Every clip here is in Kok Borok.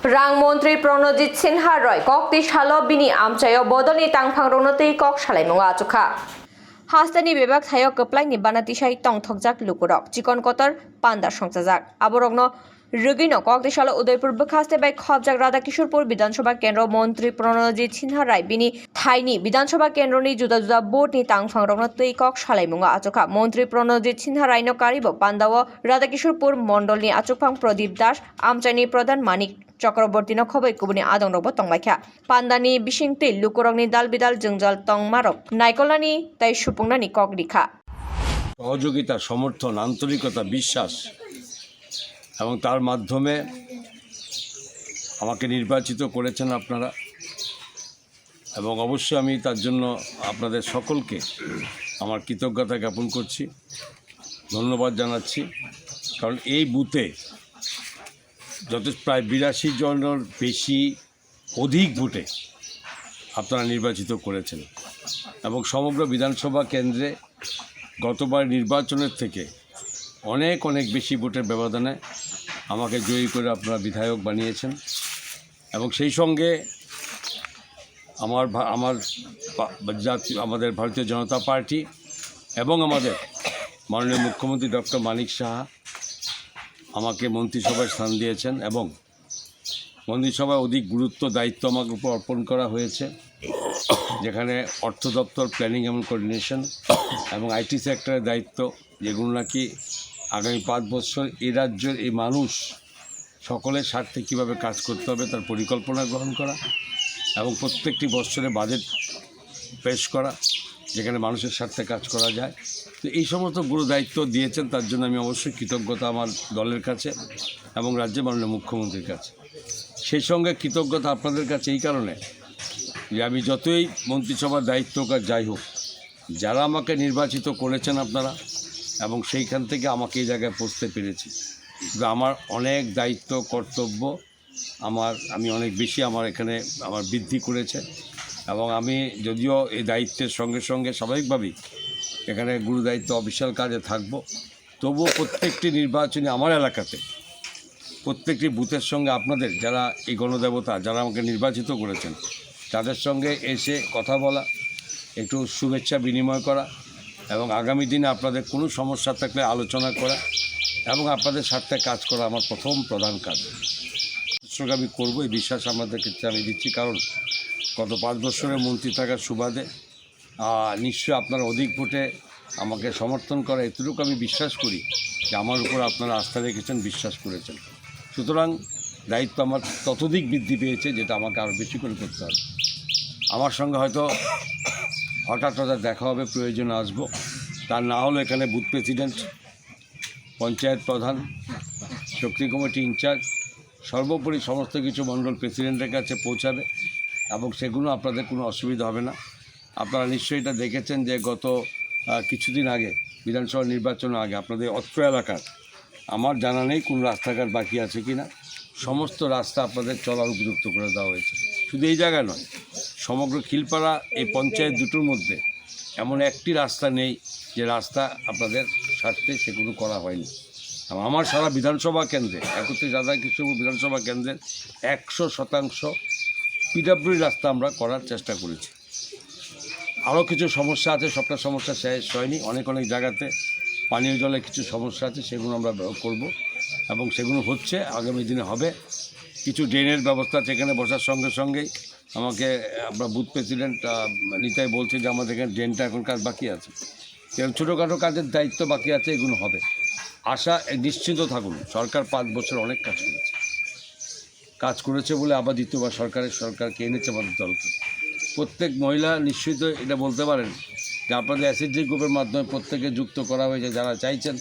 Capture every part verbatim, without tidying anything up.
Rang montri Pranojit Sinha Roy kok tisalo bini amchaio bodolni tangphangrokno twi kok salaimungo achukha. Hasteni bebak thaio kwplaini bana tisai tongthokjak lukurok, chikon kotor panda songchajak. Aborokno rwgwino kok tisalo Udaipur bwkhaste bai khopjak Radha Kishorpur Bidhan Sabha Kendro montri Pranojit Sinha Roy bini thaini Bidhan Sabha Kendroni juda juda boardni tangphangrokno twi kok salaimungo achukha. Montri Pranojit Sinha Royno karibo pandao Radha Kishorpur mondolni achukphang Pradip Das, amchaini Pradhan Manik Chakrabortino khoboi kubuni adongrokbo tongbaikha. Pandani bisingtwi lukurokni dal bidal jwngjal tongmarok naikolnani tei supungnani kok rikha. সহযোগিতা, সমর্থন, আন্তরিকতা, বিশ্বাস এবং তার মাধ্যমে আমাকে নির্বাচিত করেছেন আপনারা, এবং অবশ্যই আমি তার জন্য আপনাদের সকলকে আমার কৃতজ্ঞতা জ্ঞাপন করছি, ধন্যবাদ জানাচ্ছি। কারণ এই বুথে যথেষ্ট, প্রায় বিরাশি জনের বেশি, অধিক ভোটে আপনারা নির্বাচিত করেছেন, এবং সমগ্র বিধানসভা কেন্দ্রে গতবার নির্বাচনের থেকে অনেক, অনেক বেশি ভোটের ব্যবধানে আমাকে জয়ী করে আপনারা বিধায়ক বানিয়েছেন। এবং সেই সঙ্গে আমার ভা-, আমার পা-, জাতি-, আমাদের ভারতীয় জনতা পার্টি এবং আমাদের মাননীয় মুখ্যমন্ত্রী ডক্টর মানিক সাহা আমাকে মন্ত্রিসভায় স্থান দিয়েছেন, এবং মন্ত্রিসভায় অধিক গুরুত্ব, দায়িত্ব আমার উপর অর্পণ করা হয়েছে, যেখানে অর্থ দপ্তর, প্ল্যানিং এবং কোঅর্ডিনেশন এবং আইটি সেক্টরের দায়িত্ব, যেগুলো নাকি আগামী পাঁচ বছর এই রাজ্যের এই মানুষ সকলের স্বার্থে কীভাবে কাজ করতে হবে, তার পরিকল্পনা গ্রহণ করা এবং প্রত্যেকটি বছরে বাজেট পেশ করা, যেখানে মানুষের স্বার্থে কাজ করা যায়। তো এই সমস্ত গুরু দায়িত্ব দিয়েছেন, তার জন্য আমি অবশ্যই কৃতজ্ঞতা আমার দলের কাছে এবং রাজ্যের মাননীয় মুখ্যমন্ত্রীর কাছে। সেই সঙ্গে কৃতজ্ঞতা আপনাদের কাছে এই কারণে যে আমি যতই মন্ত্রিসভার দায়িত্ব হোক আর যাই হোক, যারা আমাকে নির্বাচিত করেছেন আপনারা, এবং সেইখান থেকে আমাকে এই জায়গায় পৌঁছতে পেরেছি। কিন্তু আমার অনেক দায়িত্ব, কর্তব্য, আমার, আমি অনেক বেশি আমার এখানে আমার বৃদ্ধি করেছে, এবং আমি যদিও এই দায়িত্বের সঙ্গে সঙ্গে স্বাভাবিকভাবেই এখানে গুরু দায়িত্ব অফিসিয়াল কাজে থাকব, তবুও প্রত্যেকটি নির্বাচনে আমার এলাকাতে প্রত্যেকটি বুথের সঙ্গে আপনাদের যারা এই গণদেবতা, যারা আমাকে নির্বাচিত করেছেন, তাদের সঙ্গে এসে কথা বলা, একটু শুভেচ্ছা বিনিময় করা এবং আগামী দিনে আপনাদের কোনো সমস্যা থাকলে আলোচনা করা এবং আপনাদের স্বার্থে কাজ করা আমার প্রথম প্রধান কাজ। উৎসর্গ আমি করবো, এই বিশ্বাস আপনাদের ক্ষেত্রে আমি দিচ্ছি, কারণ গত পাঁচ বছরের মন্ত্রী থাকার সুবাদে, আহ, নিশ্চয়ই আপনারা অধিক ভোটে আমাকে সমর্থন করা, এতটুকু আমি বিশ্বাস করি যে আমার উপর আপনারা আস্থা রেখেছেন, বিশ্বাস করেছেন। সুতরাং দায়িত্ব আমার ততোধিক বৃদ্ধি পেয়েছে, যেটা আমাকে আরও বেশি করে করতে হবে। আমার সঙ্গে হয়তো হঠাৎ হঠাৎ দেখা হবে, প্রয়োজনে আসবো। তার না হলো এখানে বুথ প্রেসিডেন্ট, পঞ্চায়েত প্রধান, শক্তি কমিটি ইনচার্জ, সর্বোপরি সমস্ত কিছু মণ্ডল প্রেসিডেন্টের কাছে পৌঁছাবে এবং সেগুলো আপনাদের কোনো অসুবিধা হবে না। আপনারা নিশ্চয়ই এটা দেখেছেন যে গত, আহ, কিছুদিন আগে, বিধানসভা নির্বাচনের আগে আপনাদের অত্র এলাকার, আমার জানা নেই কোনো রাস্তাঘাট বাকি আছে কিনা, সমস্ত রাস্তা আপনাদের চলার উপযুক্ত করে দেওয়া হয়েছে। শুধু এই জায়গা নয়, সমগ্র খিলপাড়া এই পঞ্চায়েত দুটোর মধ্যে এমন একটি রাস্তা নেই যে রাস্তা আপনাদের স্বার্থে সেগুলো করা হয়নি। এবং আমার সারা বিধানসভা কেন্দ্রে, একত্রিশ হাজার কিছু বিধানসভা কেন্দ্রের একশো শতাংশ পিডাব্লিউডি রাস্তা আমরা করার চেষ্টা করেছি। আরও কিছু সমস্যা আছে, সবটা সমস্যা শেষ হয়নি। অনেক অনেক জায়গাতে পানীয় জলের কিছু সমস্যা আছে, সেগুলো আমরা করব এবং সেগুলো হচ্ছে, আগামী দিনে হবে। কিছু ড্রেনের ব্যবস্থা আছে, এখানে বসার সঙ্গে সঙ্গেই আমাকে, আমরা বুথ প্রেসিডেন্ট, আহ, নিতাই বলছে যে আমাদের এখানে ড্রেনটা এখন কাজ বাকি আছে। এরকম ছোটোখাটো কাজের দায়িত্ব বাকি আছে, এগুলো হবে। আশা, এ, নিশ্চিন্ত থাকুন, সরকার পাঁচ বছর অনেক কাজ করেছে। কাজ করেছে বলে আবার দ্বিতীয়বার সরকারের, সরকারকে এনেছে আমাদের দলকে। প্রত্যেক মহিলা নিশ্চিত এটা বলতে পারেন যে আপনাদের এসএইচজি গ্রুপের মাধ্যমে প্রত্যেকে যুক্ত করা হয়েছে, যারা চাইছেন।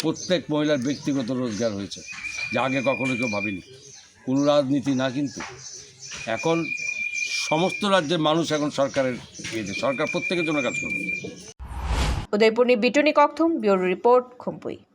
প্রত্যেক মহিলার ব্যক্তিগত রোজগার হয়েছে, যা আগে কখনো কেউ ভাবেনি। কোনো রাজনীতি না, কিন্তু এখন সমস্ত রাজ্যের মানুষ এখন সরকারের ইয়েতে, সরকার প্রত্যেকের জন্য কাজ করবে। Udaipurni Bituni Kokthum, Bureau Report, Khumpui.